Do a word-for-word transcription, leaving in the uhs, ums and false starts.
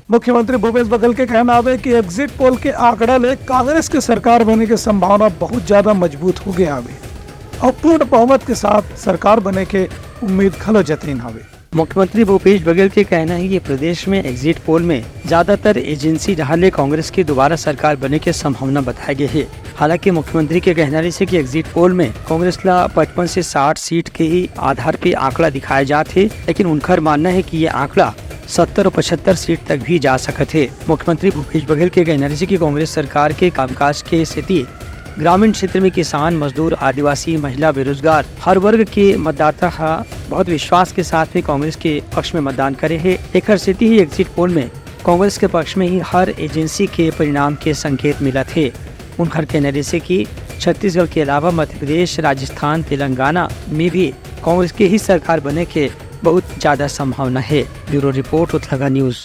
मुख्यमंत्री भूपेश बघेल के कहना हवे कि एग्जिट पोल के आंकड़ा ले कांग्रेस के सरकार बने के संभावना बहुत ज्यादा मजबूत हो गया हवे और पूर्ण बहुमत के साथ सरकार बने के उम्मीद घलो जतइन हवे। मुख्यमंत्री भूपेश बघेल के कहना है कि प्रदेश में एग्जिट पोल में ज्यादातर एजेंसी डहार ले कांग्रेस के दोबारा सरकार बने के संभावना बताए गए हे। हालांकि मुख्यमंत्री के कहना रहिसे कि एग्जिट पोल में कांग्रेस ला पचपन से साठ सीट के ही आधार पे आंकड़ा दिखाया जात हे, लेकिन उनकर मानना है कि ये आंकड़ा सत्तर और पचहत्तर सीट तक भी जा सकत हे। मुख्यमंत्री भूपेश बघेल के कहना रहिसे कि कांग्रेस सरकार के कामकाज के सेती ग्रामीण क्षेत्र में किसान, मजदूर, आदिवासी, महिला, बेरोजगार, हर वर्ग के मतदाता हा बहुत विश्वास के साथ में कांग्रेस के पक्ष में मतदान करे हे। एकर सेती ही एग्जिट पोल में कांग्रेस के पक्ष में ही हर एजेंसी के परिणाम के संकेत मिलत हे। उनकर कहना रहिसे कि छत्तीसगढ़ के अलावा मध्य प्रदेश, राजस्थान, तेलंगाना में भी कांग्रेस के ही सरकार बने के बहुत ज्यादा संभावना है। Bureau report, Utlangha news.